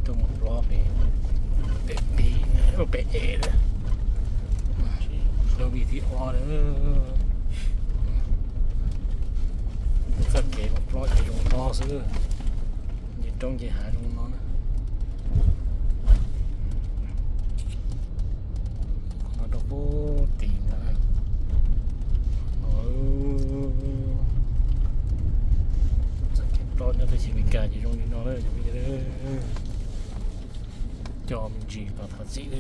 Tuaj mus plob pem, pem pem, pem es lawm. Lub vij thib ob lawm. Txoj kev mus plob ces zoo no xwb, nce roob nce hav zoo no na. Qhov no rau pem tid ntag. Txoj kev plob nyob teb chaws Amelikas ces zoo li no lawm cov phooj ywg. Coj me ntsis los thov txim.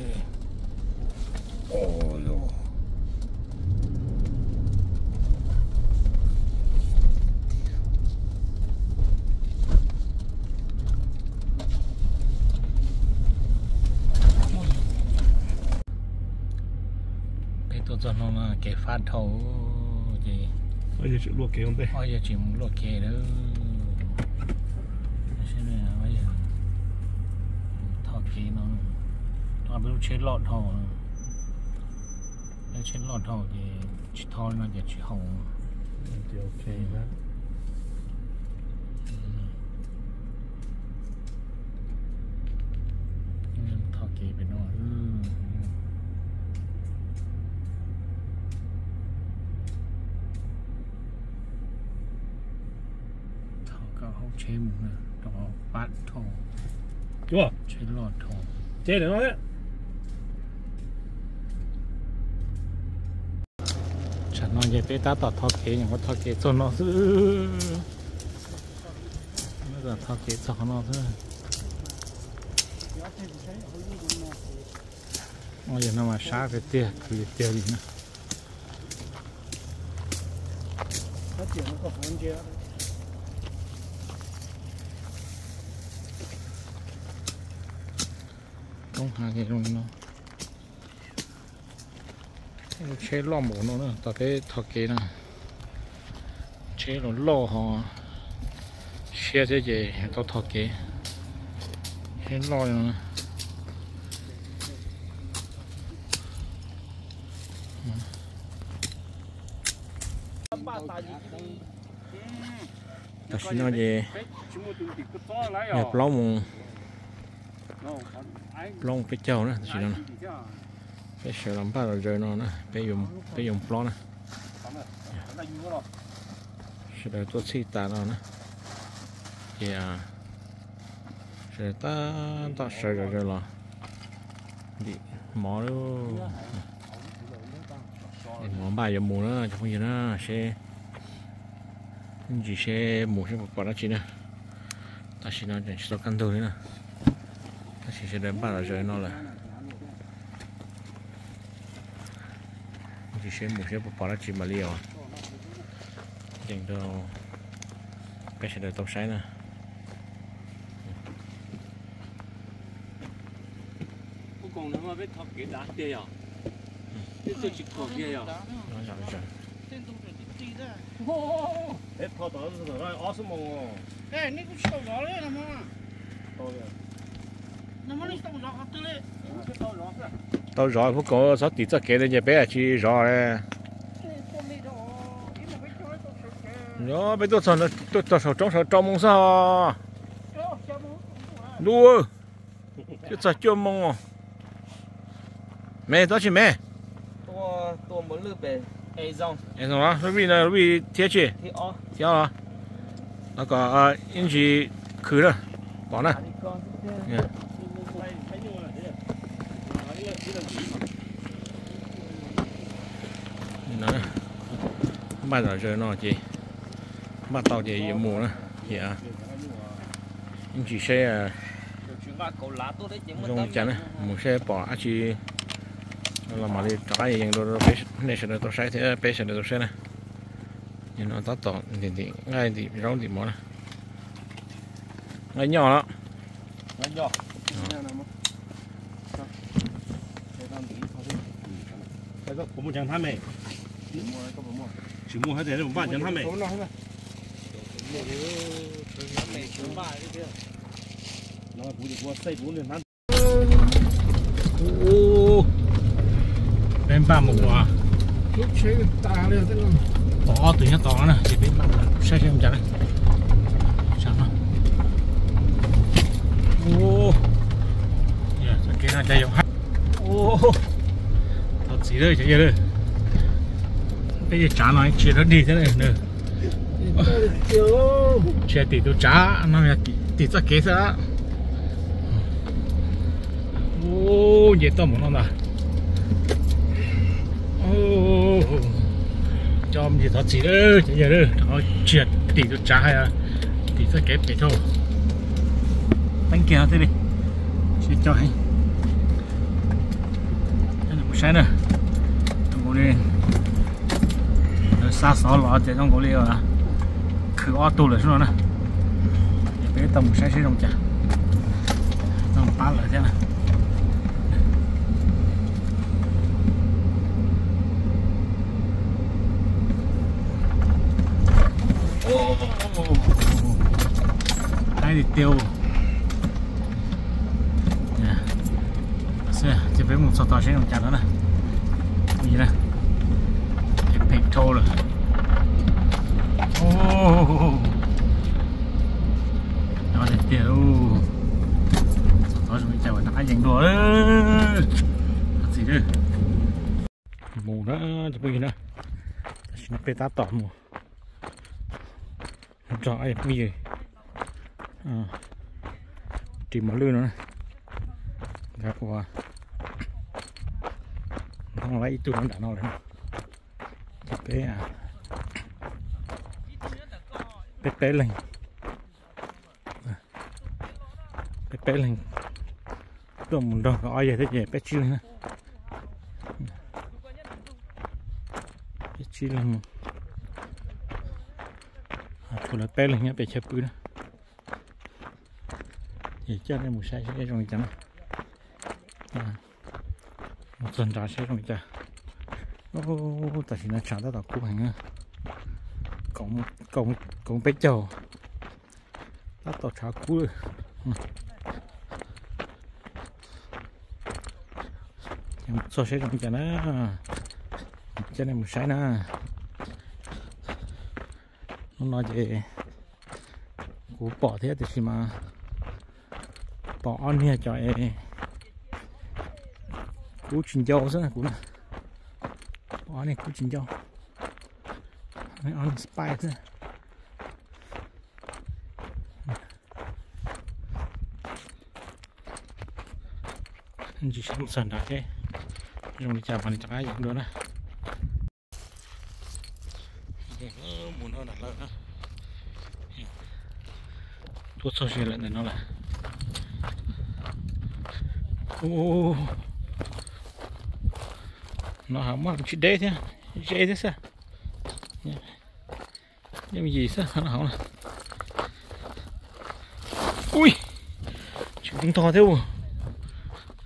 Peb tuaj txog no kev fab dhau ces ob yawg tsis mus luaj kev lawm. Thov kev no, peb lub tsheb loj dhau, lub tsheb loj dhau ces tsis thov li no ces tsis haum. Thov kev pem no. Thov kom hauv tsheb mus rau pab dhau, tsheb loj dhau. Tsam no ces peb tab tom thov kev, nyuam qhuav thov kev txog no xwb. Thov kev txog qhov no xwb. Yog no mas sab tiag tiag, khwv tiag tiag li na. Roob hav ces zoo li no. Lub tsheb loj npaum no na, tom peb thov kev na. Tsheb los loj ho siab thiab ces tau thov kev. Tsheb loj no. Tam sim no ces yog plaub moos, plaub moos peb caug na tam sim no. Peb sawv los npaj los zaws no na, peb yuav plob na. Sawv daws tuaj txhij tas no na, ces sawv daws tab tom sawv zaws zaws los ntim mov, mov npaj yuav mus na cov phooj ywg na, seb ntsis seb mus seb puas pom dab tsi na. Tam sim no tseem tsis tau kaj ntug li na, tab sis sawv daws npaj los zaws no lawm. Ntsis seb mus seb puas pom dab tsi mam li os, yeej rau peb sawv daws tau saib na. Tau zov, Phub Koom txhob tim txoj kev ntawd ces peb tsis zov. Yog peb tuaj txog, tuaj txog saum roob saum rau moo xwb os. Ntuj, twb txog cuaj moo. Me, tab sis me, lub vij no lub vij thiab tsis, thiab los, los kom ib ntsis khwv na, pom na. Npaj zom zaws no ces npaj tau ces yuav mus na, ces ib ntsis seb zoo li cas na, mus seb pom dab tsi los mam li rov qab yees dua rau nej sawv daws tau saib thiab peb sawv daws tau saib na. Nim no tab tom ntim ntim nqaij ntim zaub ntim mov na. Nqaij nyoj los. Tsis muaj hab tias npaj cov hnab me. Peb npaj mus ua, pom ob tug nyob tod na ces peb npaj mus saib seb ua cas na. Tsam no, ua, Cas yog hab. Thov txim lawm cov yawg lawm. Peb yeej tsav no tsis dog dig thiab. Tsis tim tus tsav no, tim txoj kev xwb. Nce toj mus no ntag. Cov me ntsis thov txim lawm cov yawg lawm, rau qhov tsis tim tus tsav, tim txoj kev pem dhau. Teeb kiag no thiaj li tsis co heev. Mus saib na, zoo nkaus li lawv xa xov los tias zoo nkaus li khwv ob tug lawm xwb no na. Ces peb tau mus saib seb zoo cas, tau pab lawv thiab na. Haib tiag tiag. Ces peb mus txog tod seb zoo cas no na. Ces phem dhau lawm. Tiag tiag, txog tod zoo li cas rov qab yees dua. Thov txim. Mus na cov phooj ywg na, tam sim no peb tab tom mus nrog phooj ywg ris mos lwj no na. Nkawd ua, ntoo lawm ib tug nyob nram no lawm. Ces peb, peb peb leeg, peb peb leeg tuaj mus nrog nkawd ob yawg thiab ces peb tsib leeg na. Peb tsib leeg mus, tshuav lawv peb leeg nyob pem chaw pw na. Ces coj nej mus saib seb zoo li cas na. Mus txog nrad seb zoo li cas. Tam sim no tshav tab tom kub heev na. Kaum peb caug, tab tom tshav kub lawm. Ces mus txog seb zoo li cas na, coj nej mus saib na. Hnub no ces kuv pom thiab tiam sis mas pom ob niag cov es kub tsis ncau xwb kuv na. Pom ob niag kub tsis ncau, ob niag spy xwb. Ntsis seb mus txog nrad seb zoo li cas mas nws rov qab yees dua na. Mus no nram lawm na. Tuaj txog ze lawm ntawm no lawm. No ha muaj tsis deb thiab, ze thiab xwb. Yooj yim xwb no hauv na. Ui, tsis ntog thiab.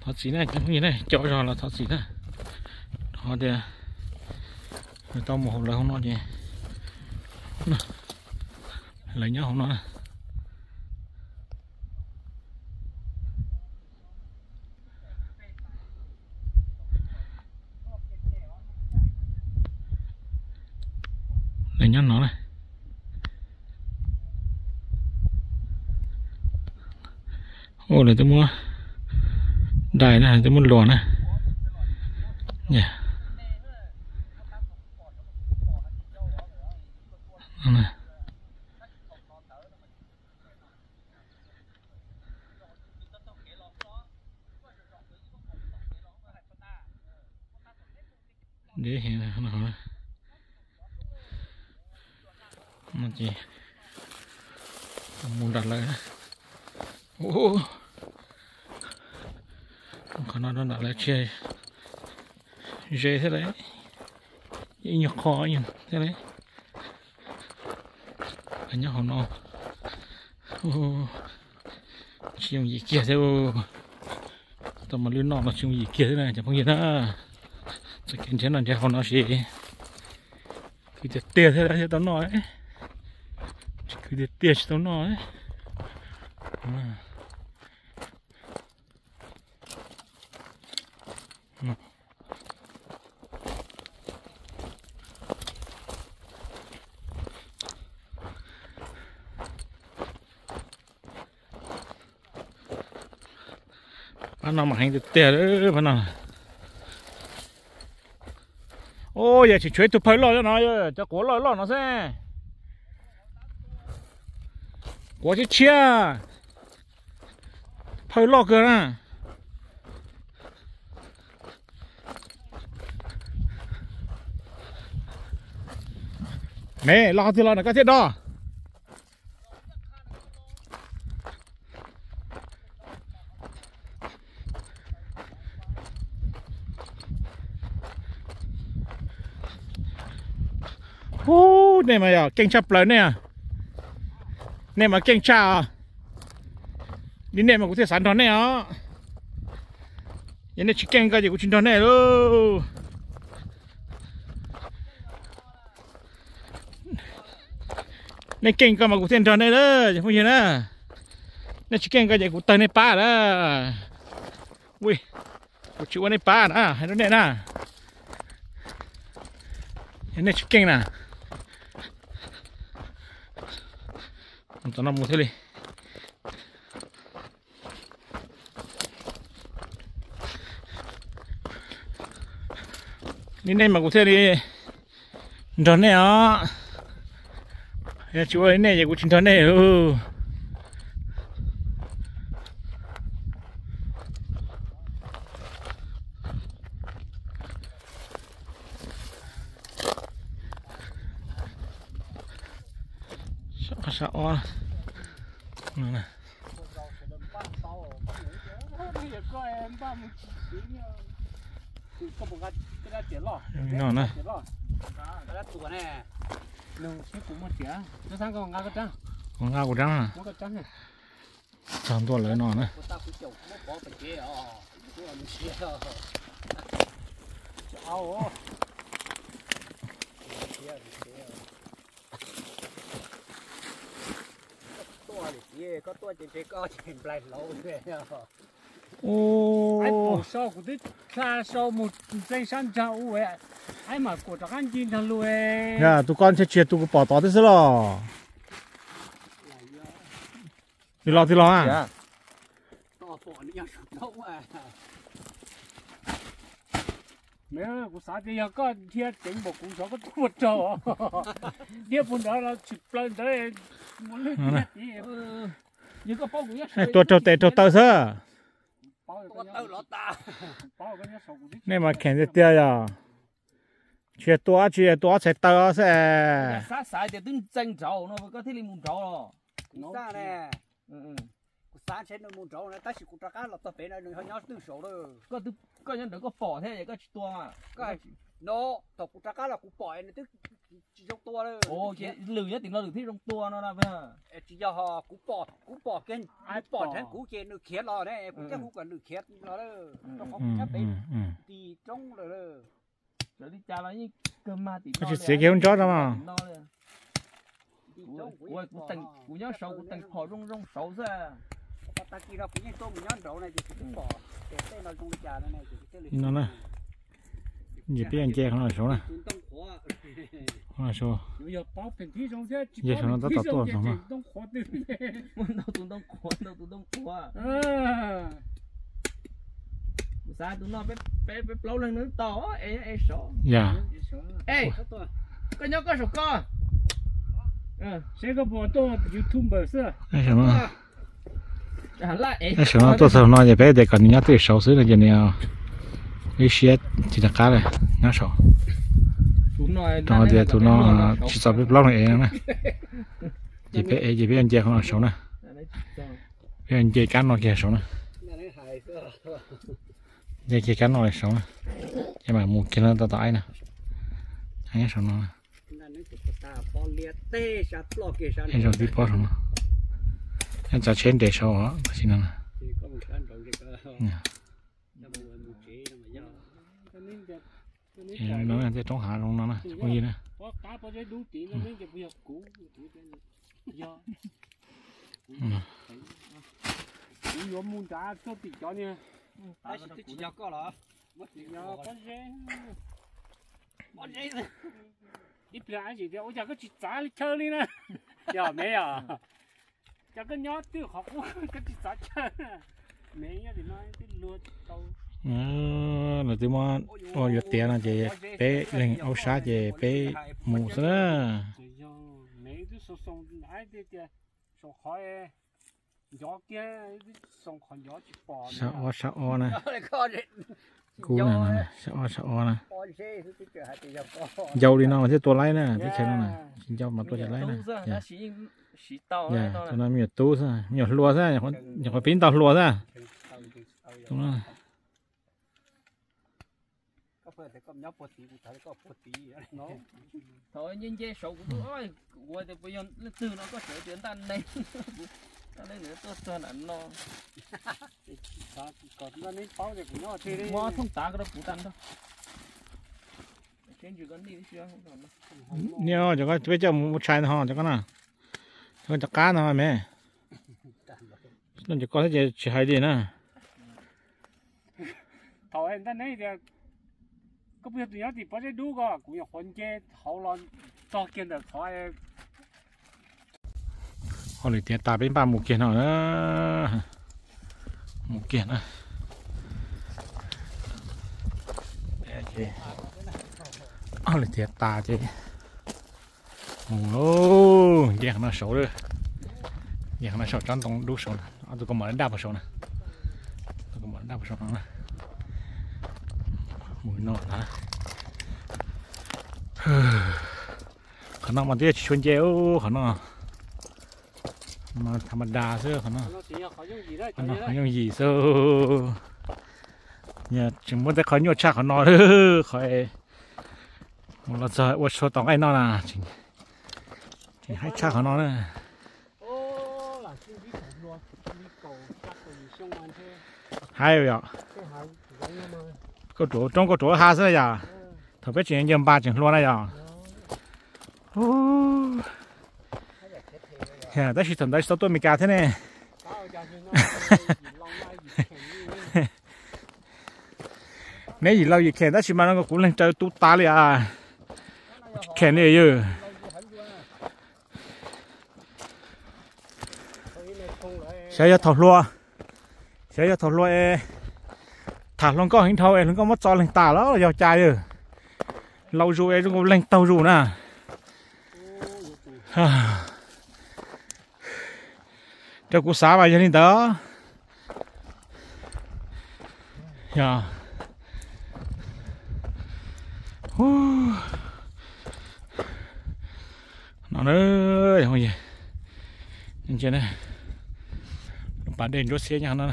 Thov txim na cov phooj ywg na, co zog los thov txim na. Ho tias tau mus hauv lawv hauv no ces lawv nyob hauv no na. Lawv nyob no na. Ua lawv twb muab dai na, twb muab luas na. Deb heev no. No ces mus nram lawv. Qhov no rau nram lawv tsis ze thiab lawm, ib nyuag qho thiab lawm. Nyob hauv no tsis yooj yim kiag thiab. Tau mos lwj noj los tsis yooj yim kiag thiab na cov phooj ywg na. Txoj kev nrhiav noj nrhiav haus no ces khwv tiag tiag thiab thiaj tau noj. Tsis khwv tiag tiag tsis tau noj. Phab no mas heev tiag tiag li phab no. Ua yog tsis tshuav ib tug phawj loj no, cov quav loj loj no xwb. Quav tshiab tshiab, phawj loj kawg na. Me los qhov twg los na koj thiaj do. Ub, nej mas yog keej tshaj plaws nej. Nej mas keej tshaj. Li nej mas kuv thiaj xav nrog nej os. Yog nej tsis keej ko ces kuv tsis nrog nej lauj. Nej keej ko mas kuv thiaj nrog nej lawm cov phooj ywg na. Nej tsis keej ko ces kuv tawg nej pab lawm. Ui, kuv tsis ua nej pab na, hais rau nej na. Nej tsis keej na. Tom no mus thiaj li. Li nej mas kuv thiaj li nrog nej os. Yog tsis ua li nej ces kuv tsis nrog nej lauj. Sab ob no na. Nqa kuv rab. Txog ntua lawv no na. Koj tuaj ces ntshe koj ces nplaig hlau. Ub, so kuv twb tha so mus ntxeev sab nrag ub, aib mam kuam rov qab ncig nrag lug. Tus koj ntshe tsis yog tus kuv pom tod twb xwb los. Twg los twg los a? Kuv xav tias yog koj dhia ceev npaum kuv zov koj tuaj puag rau, dhia puag nrad los tsis plaws ntawd, mus lwg tiag tiag. Tuaj raug tes raug taw xwb. Nej mas kheev tiag tiag yog. Tsis yog tua dab tsi, tua ob txhais taw xwb. Xav xav tias twb ntxeev nraud no koj thiaj li mus nraud los. Kuv xav ntshe nws mus nraud na, tab sis kuv rov qab los txog pem no nws ho nyob twj saud lawm. Koj nyob ntawd koj pom thiab es koj tsis tua mas. No, thaum kuv rov qab los kuv pom nws twb tsis zoo tua lawm. Lwm nyob tim no lwm thiaj zoo tua no na. Tsis yog, kuv pom, kuv pom kiag, kuv pom nrheev kuv ces nws khiav los ne, kuv thiaj hu kom lwm khiav los lawm, rau qhov kuv nyob pem tim roob lawm. Txawm li cas los yeej kawg mag tim no. Tsis txiav kiag lub ntsob no. Kuv nyob saud kuv teem phom zoo zoo saud xwb. Tag kis no kuv yeej tuaj mus nyob nraud na ces kuv twb pom tias tej no zoo li cas no na. Ces peb nce qhov no saud na. Qhov no saud. Nce saud no tab tom tuaj saud no. Ntau tus ntoo qhuav, ntau tus ntoo qhuav. Kuv xav tus no peb plaub leeg nws tau es es saud. Yog. Koj nyob koj saum ko. Seb koj puas tuaj YouTuber xwb. Saum no tuaj txog no ces peb tias kom nws nyob twj saud xwb no ces nws ib siab tsis rov qab li, nyob saud. Rau qhov tias tus no tsis txaus peb plaub leeg ev no na. Ces peb ev ces peb yuav nce qhov no saud na. Peb yuav nce kab no kiag saud na. Nce kiag kab no saud na. Ces mam mus kiag no tau tom aib na. Nyob saud no. Nyob saud tib pob saud no. Nyob tsav tsheb nres saud tam sim no. Tej roob hav zoo no na, cov phooj ywg na. Kuv yuav mus nrad tuaj tim cov ni. Tab sis twb tsis yog koj los? Pob zeb, pob zeb. Ib pliag ab tsis tias ua cas koj tsis txav li chaw li na. Yog me yog, cas koj nyob twj qhov qub koj tsis txav chaw. Lawv twb muab ua yuav tiav no ces peb leeg aub sab ces peb mus xwb na. Sab ob sab ob na. Kuv na, sab ob sab ob na. Ncau li no mas thiaj tua laib na, teb chaws no na, tsis ncau mas tua tsis laib na. Tus no me nyuam tub xwb, me nyuam hluas xwb, nyuam qhuav pib ntaus hluas xwb. Thaum nce nce saud kuv tus, kuv ua tias puas yog leej twg no, koj tseem tias ntaj neeg, ntaj neeg tuaj txog nram no. Muab thooj tav ko rau kuv tag nrho. Niaj cov ko peb coj mus ua tshais ntag ho cov ko na, cov ko cov qab ntag me. Cov ko thiab ces tsis hais li na. Thaum ntaj neeg tias koj puas yog tus nyob tim pob zeb dub ko, kuv nyuam qhuav nce hauv los txog kiag ntawm qhov Hauj lwm tiav tas peb npaj mus kiag no na. Mus kiag na. Hauj lwm tiav tas ces mus lauj. Nce qhov no saud, nce qhov no saum tsob ntoo dub saud na, ob tug kaus mom daj daj puag saud na. Tus kaus mom daj daj puag saud no na. Mus no na. Qhov no mas twb yog tsis tshua nce, qhov no mas tha ma da xwb, qhov no qhov yooj yim xwb. Tseem muaj tej qhov nyuaj tshaj qhov no, qhov mus los txog ua tshua tom nqaij no na, tseem haib tshaj qhov no na. Haib yom. Kauj ruam roob kauj ruam ha xwb yom. Thaum peb tseem ncaws npas tseem hluas na yom. Tab sis thaum ntawd tsis tau tuaj Amelikas thiab ne. Neb yim laus yim kheem tab sis mas no kuv leeg raws tu tas li as. Kuv tsis kheem li yog. Xyov yog thaum hluas, xyov yog thaum hluas es tham hluas nkauj heev dhau es hluas nkauj muab txo leeg tas los yog cas yog. Laus zus es zoo nkaus leeg taug zus na. Rau kuv xav mas yog li ntawd. No, lub pas dej ntsuab xiab nyob no.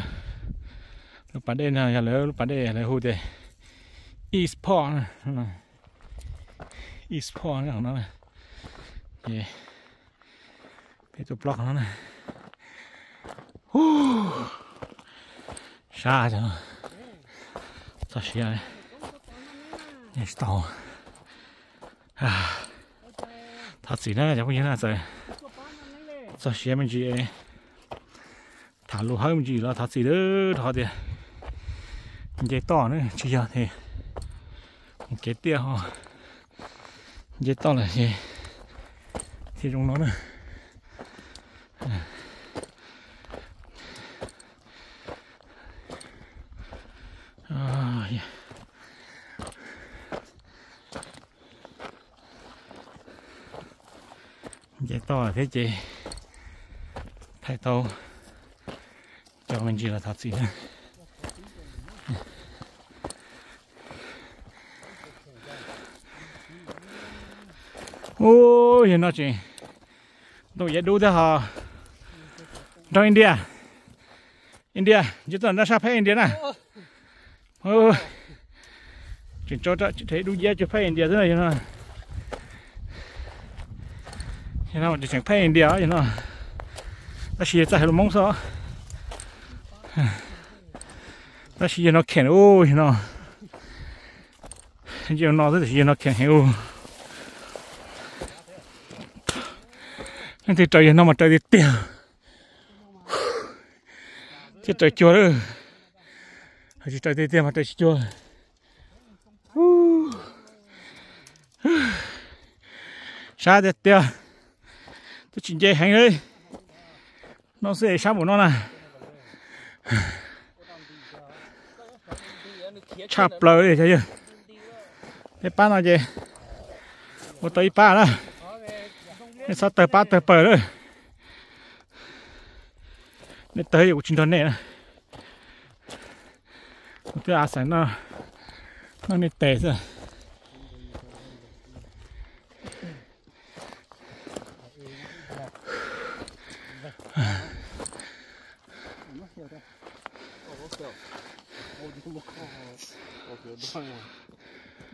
Lub pas dej no yog lawv lub pas dej lawv hu tias East Point, East Point no. Peb tuaj plob qhov no na. Sab no. Txog siav tsis tau. Thov txim na cov phooj ywg na, txawm txog siav me ntsis, tham lus hawb me ntsis los thov txim rau qhov tias nce toj na, tsis yog es mus kev tiaj ho nce toj lawm ces thiaj zoo no na. Nce toj thiab ces thaij tau cov me ntsis los thov txim na. Ub, yog no tseem ntuj yav dub thiab ho nrog India. India, nce toj nrab sab phab India na. Tseem tso dub yav cuag phab India xwb no yog no. Yog no tseem phab India yog no. Tab sis yog txawj hais lus Hmoob xwb. Tab sis yog no kheem ub yog no. Yog no xwb tab sis yog no kheem heev ub. Leej twg raws yog no mas raws tiag tiag. Thiaj raws cuag lawm. Tsis raws tiag tiag mas raws tsis cuag. Sab tiag tiag. Twb tsis nce heev li. No xwb es sab npaum no na. tshaj plaws li cov yawg. Peb pab no ces ua tau ib pab na. Nej txhob tawg pab tawg pawg lawm. Nej tawg kuv tsis nrog nej na. Kuv twb a xaim no noj nej tes xwb.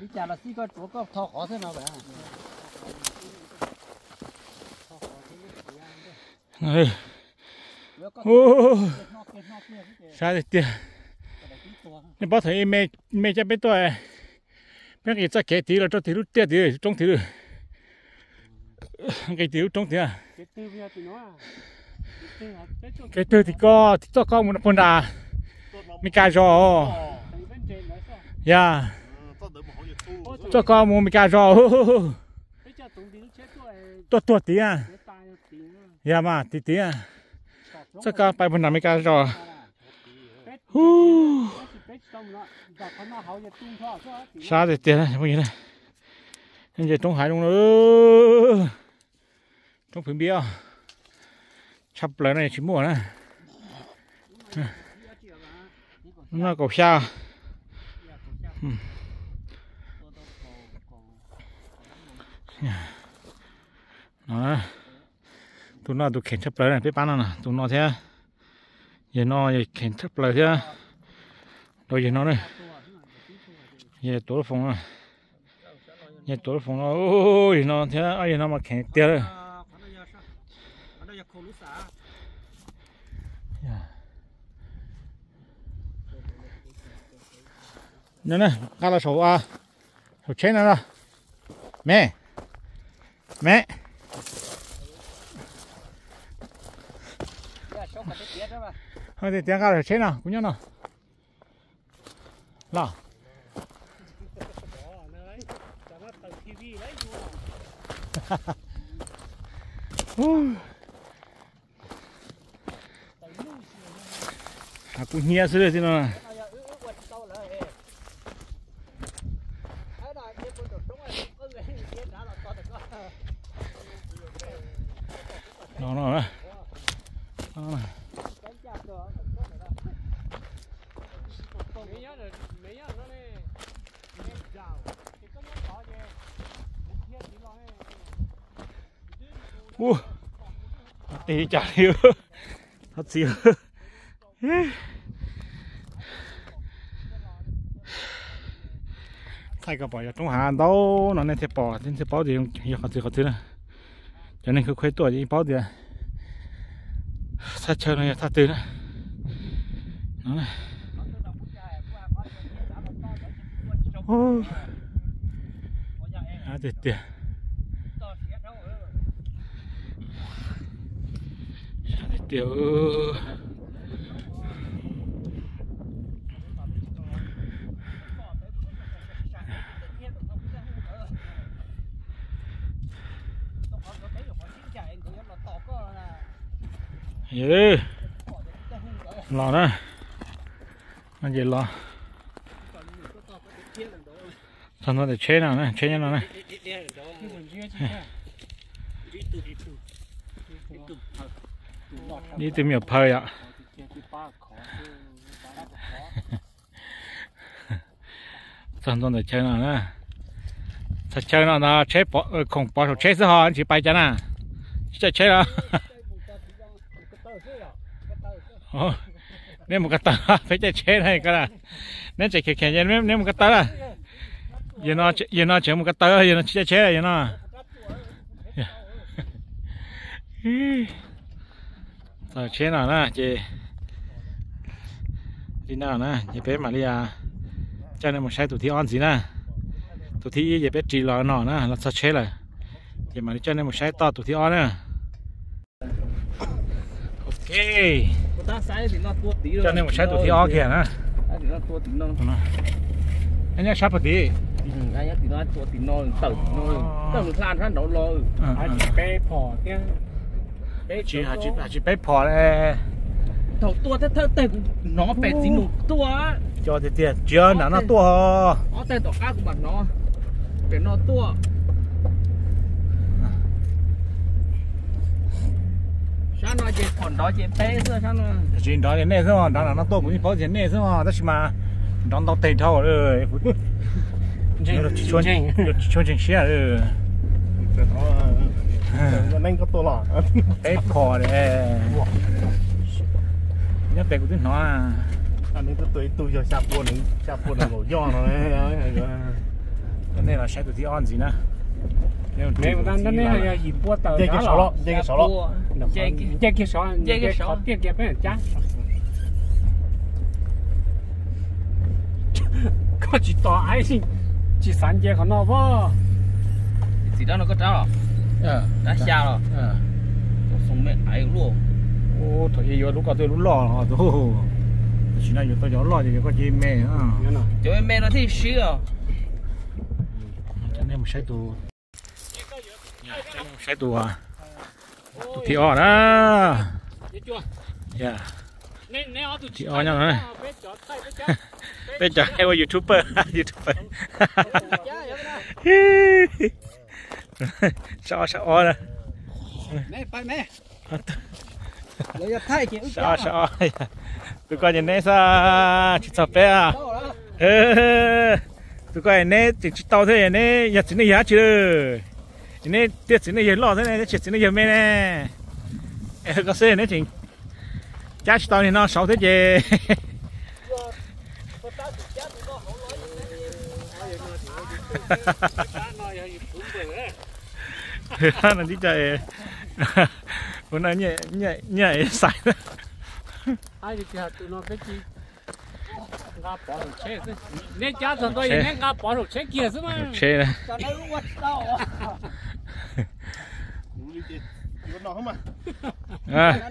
Li cas los xij koj tsuav koj tho qhov xwb no. Sab tiag tiag. Nej paub thaum me coj peb tuaj, peb nqis txoj kev tid los rau tim lub tiaj tid, roob tid lawm. Nqis tim lub roob tid. Kev twg tim ko, tim txoj ko mus puag nram Mes Kas zos. Yog txoj ko mus Mes Kas zos. Tuaj tuag tid. Yog mas, tid tid. Txoj ko pais puag nram Mes Kas zos. Sab tiag tiag. Nce roob haiv zoo na. Roob Phwv Npiab tshaj plaws no tsis muaj na. Noj kaum xya. No, tus no tus kheev tshaj plaws, peb pab no tus no thiab. Yawg no yawg kheev tshaj plaws thiab. Rau yawg no na, yawg tuav lub foos no, yawg tuav lub foos no, yawg no thiab, yawg no mas kheev tiag lawm. Nqa los saum, saum tsheb no los. Me, me, tias nqa los saum tsheb no, kuv nyob no. Los. Kuv hnyiab xwb li no. No no. Ub, tig cas li. Thov txim. Thaij kom pom yog roob hav ntau no nej thiaj pom, nej thiaj paub tias yog qhov twg qhov twg na. Cov neeg khuv khuav tuaj yeej paub tias thaj chaw no yog thaj twg na. Tiag tiag. Tiag tiag. Los na. No ces los. Txog ntua ntawm tsheb no na, tsheb nyob no na. Ib tug me nyuam phaw yom. Txog ntua ntawm chaw no na. Txog chaw no ntag, tsheb, khoom pov saum tsheb xwb ho tsis pais cas na. Tsis caij tsheb los. Neb mus ko taw, peb caij tsheb na ko na. Neb tseem kheev kheev, neb mus ko taw na. Yawg no tseem mus ko taw, yawg no tsis caij tsheb yawg no. Txog tsheb no na ces li no na ces peb mam li coj nej mus saib tus thib ob ntxiv na. Tus thib ib ces peb ris los no na, los txog tsheb lawm. Ces mam li coj nej mus saib toj tus thib ob na. Ok, coj nej mus saib tus thib ob kiag na. Nyob sab puag tim. Tsis peb phom li. Thaum tuaj thawj thawj teg kuv hnov pem txiv num tuaj. Cov tiag tiag, tsis yog nram no tuaj. Ob teg tom qab kuv mam hnov pem no tuaj. Sab no ces pom nrov ces peb xwb sab no. Tsis nrov ces nej xwb, nrov nram no tuaj kuv yeej paub tias nej xwb os, tab sis mas nrov ntau teg dhau. Tsis tshua ntseeg siab. Peb phom, nyob pem kuv twb hnov. Nej los saib tus thib ob ntxiv na. Nce kiag saud, nce kiag saud. Koj tsis tos, tsis xav nce qhov no os. Txiv rab no koj rab los? Rab xya los? Thaum ub yuav lub koj twb lub loj, tam sim no yuav tau cov loj ces yuav koj cia me. Cov me me no thiaj siab os. Nej mus saib tus, saib tus, tus thib ob na. Thib ob nyob no. Peb cov ua YouTuber, YouTuber. Sab ob, sab ob na. Sab ob, tus koj ces neb xwb, tsis txog peb. Tus koj neb tseem tsis tau thiab, neb yog txiv neej yawg dab tsi lawm? Neb tiag txiv neej yawg loj thiab ne, neb tsis txiv neej yawg me ne. Koj xwb neb tseem cab tsis tau li no saud thiab ces. No tib co, ua no nyiaj xaiv. Neb cab txog ntua es neb nqa pov saum tsheb kiag xwb mas. Tsheb na.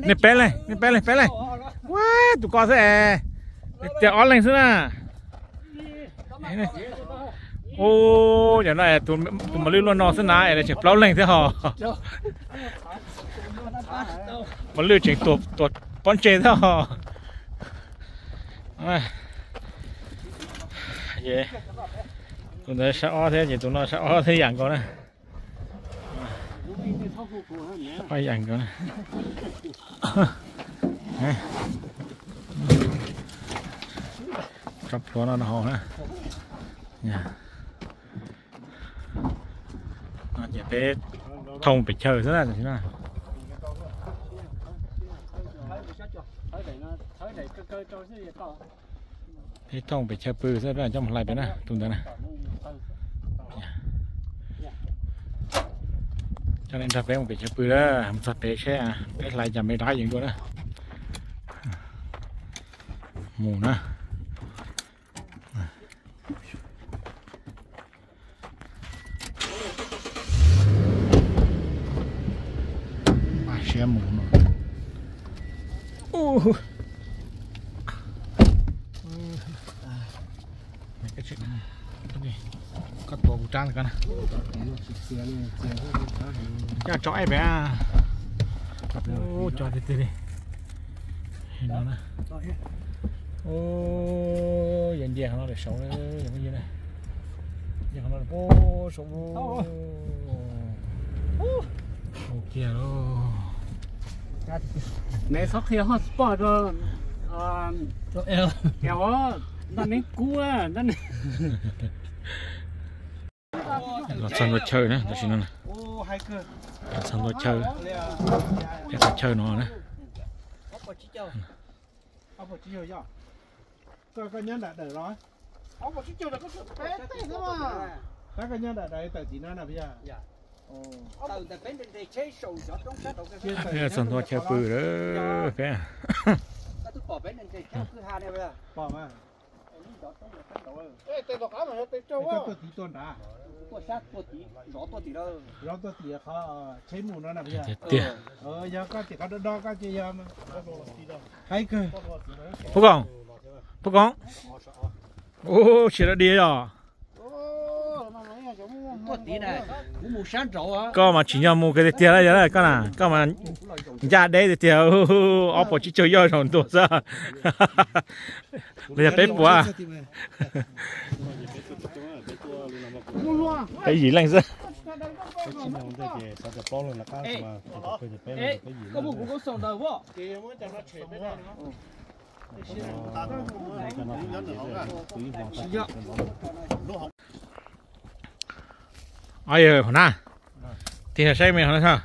Nej peb leeg, nej peb leeg, peb leeg. Ua tus ko xwb es, tias ob leeg xwb na. Ua, yog no tus mos lwj luaj no xwb na es tseem plaub leeg thiab hos. Mos lwj tseem tuam pob ntseg thiab hos. Tus ntawd sab ob thiab ces tus no sab ob thiab yam nkaus na. Sab ob yam nkaus na. Tsob plhuav no no hauv na. No ces peb thooj pes chaw xwb na, tam sim no. Peb thooj pes chaw pw xwb, peb coj mus hlais pem na, tus ntawd na. Coj nej nrog peb mus pem chaw pw na, mus txog pem seb peb hlais cas me dab yees dua na. Mus na. Siab mus no. Koj tuav kuv rab ko na. Coj tso ib pem. Coj tiag tiag li. Yog nce qhov no lawm saud, nce qhov no saud. Mus kiag lauj. Neb txhob qhia hotspot rau, ntaj neb kub, ntaj neb. Los txog ntua chaw na, tam sim no. Los txog ntua chaw, peb qhov chaw no na. Peb txog ntua chaw pw lawm peb. Zov tuaj tim qhov tsheb mus no na. Tiag tiag. Yog koj tim qhov do do koj ces yog. Hais kawg. Pub Koom, Pub Koom. Ua, tsis dog dig yog. Koj mas tsim nyog mus kawg tiag tiag lawm yog koj na, koj mas ncaj deb tiag tiag, ob puas tsib caug yoj zaum ntua xwb. Los yog peb puas? Peb yim leej xwb. Yog na, tig saib me ho na.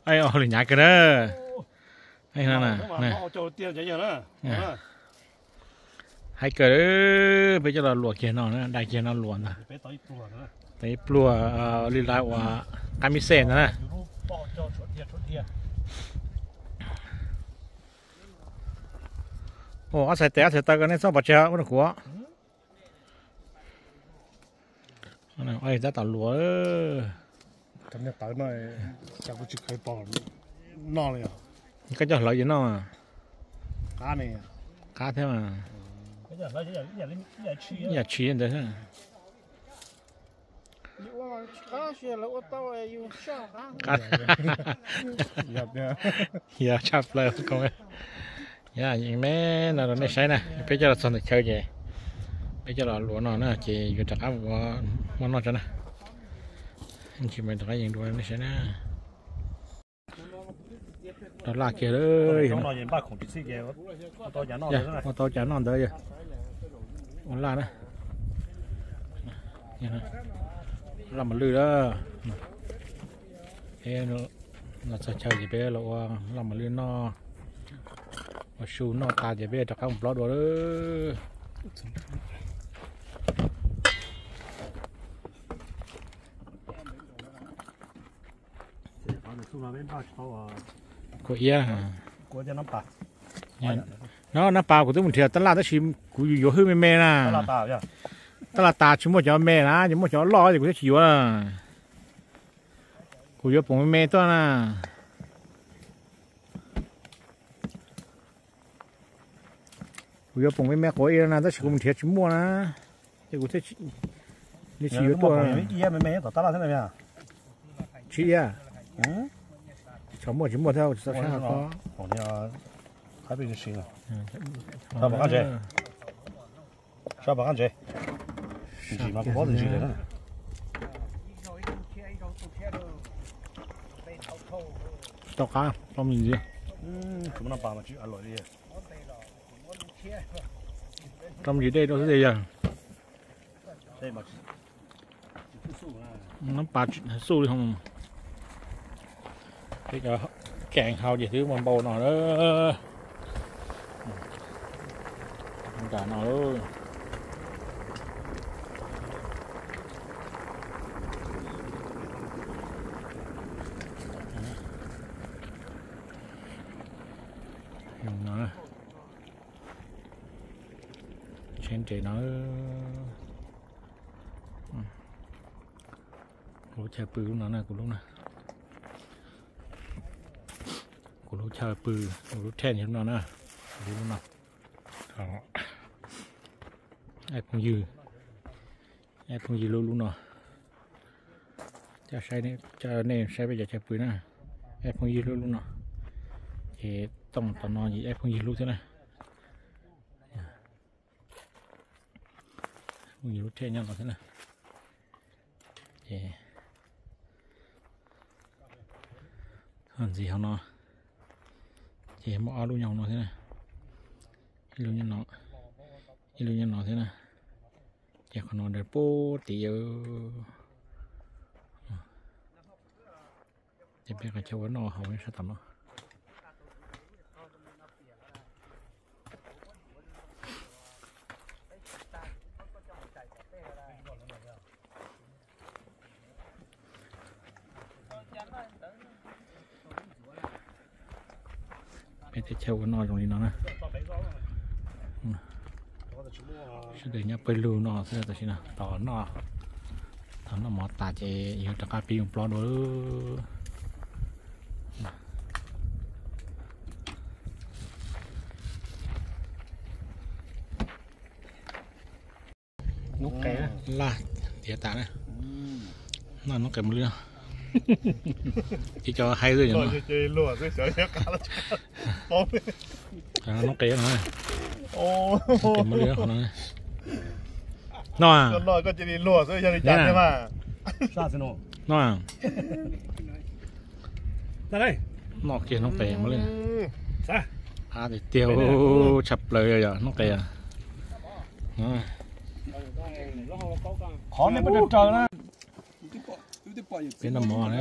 Lwm nyav kawg na. Haib kawg, peb coj los luam kiag no, dai kiag no luam ntag. Tau ib pluag li lawv ua qab mib xej ntag na. Ob txhais tes ob txhais taw koj nej txhob pov tseg ua rau kuv. Tab tom luam. Koj coj hlawv ces noj. Qab thiab mas. Yam tshis ntawd. Yog tshaj plaws. Yog me no rau nej saib na, peb coj los txog ntawm chaw ces peb coj los luam no na ces yuav rov qab muab noj tso na. Tsis mas rov qab yees dua nej saib na. Rov laj kiag lawm. Ua tau cas noj ntawd. Ua laj na. Laj mos lwj lawm. Los txog chaw ces peb los ua laj mos lwj noj. Ua su noj tas ces peb rov qab mus plob dua lawm. Kuv iab. No nab pas kuv twb mus nrhiav tab laj tab sis kuv yuav hwj me me na. Tab laj tas tsis muaj cov me na, ces muaj cov loj ces kuv thiaj tsis yuav na. Kuv yuav poom me me tuaj na. Kuv yuav poom me me quav ib na tab sis kuv mus nrhiav tsis muaj na, ces kuv thiaj li tsis yuav tuaj. Tsis iab, tsis muaj tsis muaj thiab tsis txaus sab ko. Tau qab, tau me ntsis. Tau me ntsis dej rau xwb tiag yog. Nab pas xub li ho. Peb cov kees hau ces twb muaj npau no lawm. Nram no lawm. Tsheb nres no. Kuv lub chaw pw lub no na, kuv lub na. Kuv lub chaw pw, kuv lub thej lub no na. Kuv lub no. Phooj ywg, phooj ywg lub lub no. Coj nej saib peb cov chaw pw na. Phooj ywg lub lub no. Ces tooj tom no ces phooj ywg lub thiab na. Phooj ywg lub thej nyob no thiab na. Ces ntxiv hauv no, ces muaj ob lub nyob hauv no thiab na. Ib lub nyob no, ib lub nyob no thiab na. Ces qhov no ntawd pub tid. Ces peb qhov chaw ua noj haus sab tom no. Peb teb chaws ua noj zoo li no na. Sawv daws nyob pawg lug no xwb tam sim no, tos noj, tos noj mov tas ces yuav rov qab pib mus plob dua. Laj tiav tas na. Noj noob qes mos lwj. Ces cov haib xwb. Noob qes no. Qes mos lwj no. Noj. Noj. Noj kiag noob qes mos lwj. Qab tiag tiag, tshaj plaws yom noob qes. Peb noj mov na.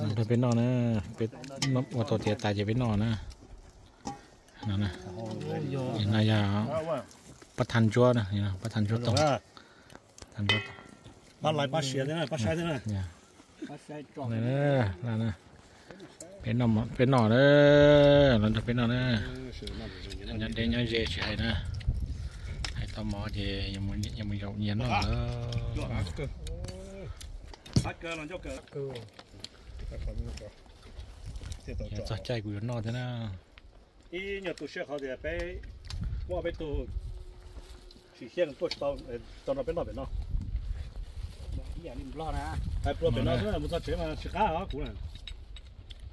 Nrog peb noj na. Peb ua tau tiav tas ces peb noj na. No yog pab thaj ntsuab, pab thaj ntsuab toog. Peb noj na, los nrog peb noj na. Nyob deb nyob ze tsis hais na, hais tau mov ces yuav mus zaum nyias noj lawm. Txog caij kuv yuav noj thiab na. Ib nyuag tu siab qhov tias peb muaj peb tug tsis xyeej tuaj tsis tau, tau nrog peb noj pem no. Hais pluag pem no xwb, mus txog tsev mas tsis qab os kuv na.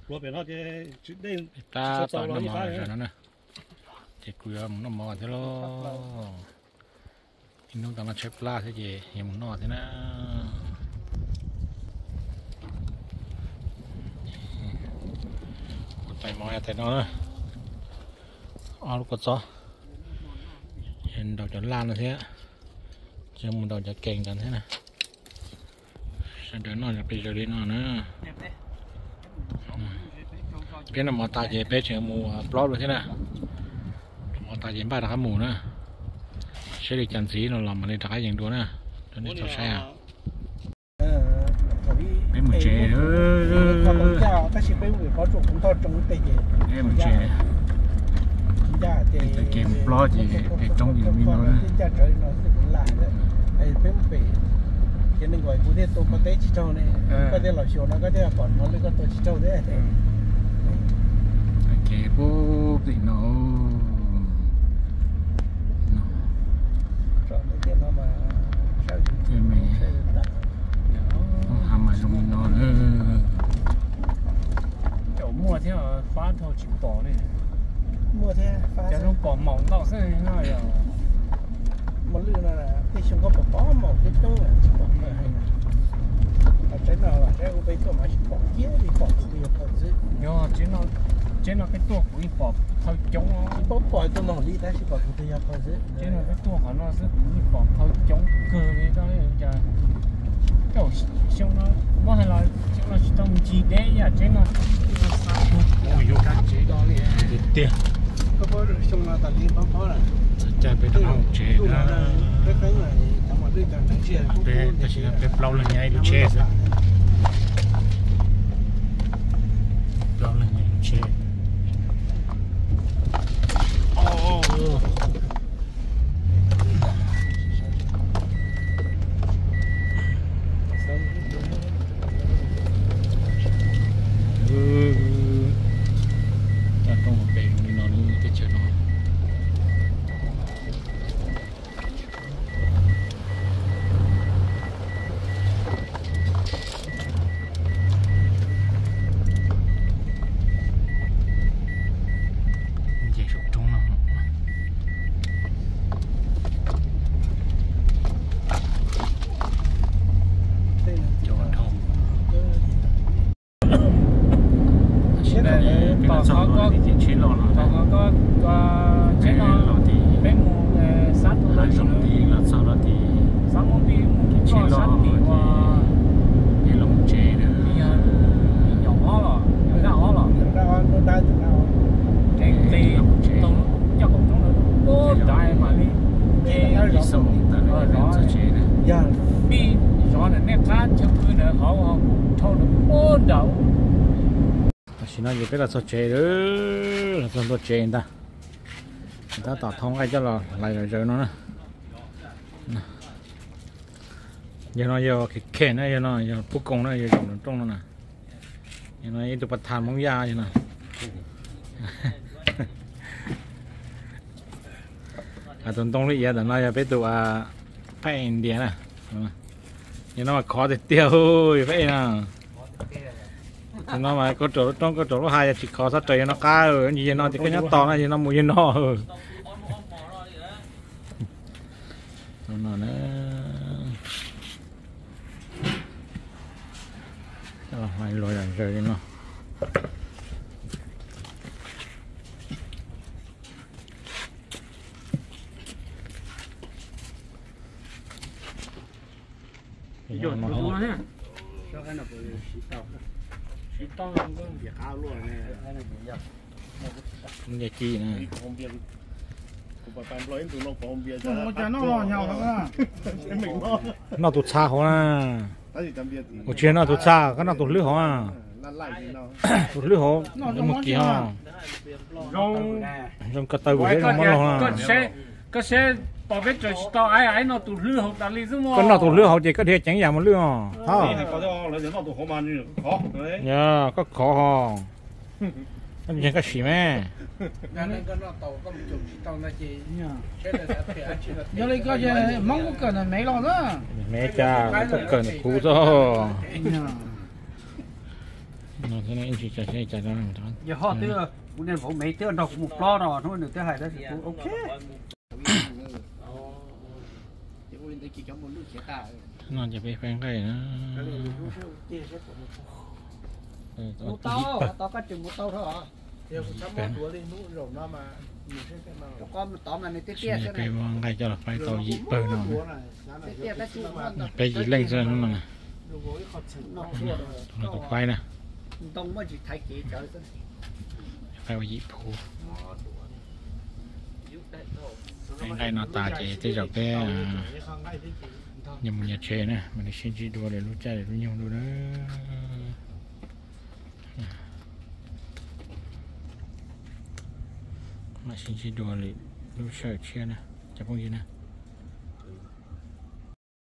Pluag pem no ces tsis dej, tsis txaus los ib qab no. Ces kuv yuav mus noj mov thiab lauj. Ib hnub tau noj tshaib plab thiab ces yuav mus noj thiab na. Kuv tais mov yav tais no na, ob lub kua txob, ntaus cov laj no thiab, tsis mus ntaus cov kees ntawd thiab na. Sawv daws noj peb zaws li no na. Peb noj mov tas ces peb tseem mus plob dua thiab na. Mov tas ces npaj rov qab mus na. Saib li cas ntxiv no los mam li rov qab yees dua na. Rau nej tau saib. Peb mus tsev. Peb mus tsev. Ces mus plob ces pem roob ces li no na. Ces pub pem no. Thiaj me, ha mas zoo li no. Caum muaj thiab, fab dhau tsis pom li. Muaj thiab, cov no pom maum ntau xwb no yog. Mos lwj no tej xyoo koj pom pom maum coob coob tsis pom. Tsev no, tsev ua peb tuaj mas tsis pom kiag li, pom tus twg yog qhov xwb. Yog tsev no peb tuaj kuv yeej pom qhov coob. Tsis pom pom tus maum li tab sis pom tus twg yog qhov xwb. Tsev no peb tuaj qhov no xwb kuv yeej pom qhov coob kawg li. Cas xyoo no muab hais los xyoo no tsis tau mus ncig deb yam tsev no. Ua yuav kab tsev do li tiag. Txog caij peb rov qab mus tsev na. Peb, tam sim no peb plaub leeg nyaib lub tsheb xwb. Plaub leeg nyaib lub tsheb. Toj roob pem zoo li no lub teb chaws no. Nce saum roob no. Cov dhau. Tam sim no peb los txog tim tsheb loj no, peb los tim hav zoov tid, los txog rau tim tsheb loj, peb los mus tsev na. Peb los mus tsev. Ib xuab moos tas peb txog tsev na. Tam sim no ces peb los txog tsev lawm, los txog ntua tsev ntag. Tab tom thau nqaij coj los hlais zom zaws no na. Yog no yog khem khem na, yog no yog pub koos na, yog zaum nram rooj no na. Yog no ib tug pas thas Hmoob Yaj yog no. Tus ntoo lub iav ntawm no yog peb tus phab ej India na. Yog no mas khov tiag tiag, yog phab ej no. Tus no mas koj rau lub roob koj rau lub hav yog tsis khov txhob raws yog no qab, yog no ces koj nyob tos no, yog no mus yog no. No na. Luag yam zaws li no. Noj tus txha hauv na. Ua tsis noj tus txha, koj noj tus hlwb hauv na. Tus hlwb hauv mus kis ho. Zoo ko taw kuv seb zoo mob laug na. Koj seb pom peb tseem tsis tau, koj noj tus hlwb hauv ces koj dhia ceev yam mus lwj os. Yog koj khov ho. Koj ntseeg koj sim me. Yog li koj ces Hmoob kuj kawm ntawm Mev los na. Mev cas koj kawm ntawm kuv xwb. Yog ho twb kuv niag vauv Mev twb nrog kuv mus plob no hnub nws twb hais tab sis kuv ok. No ces peb faib nqaij na. Mus tau, tau koj tseem mus tau. Peb muab nqaij coj los faib tau yim pawg no. Peb yim leej xwb hnub no na. Tus no tus faib na. Faib ua yim phuv. Peb nqaij no tas ces tej zaum peb yuav mus nyob tsev na, mam li sib ntsib dua lwm lub caij lwm lub nyoog dua na. Mam sib ntsib dua lwm lub sij hawm tshiab na cov phooj ywg na.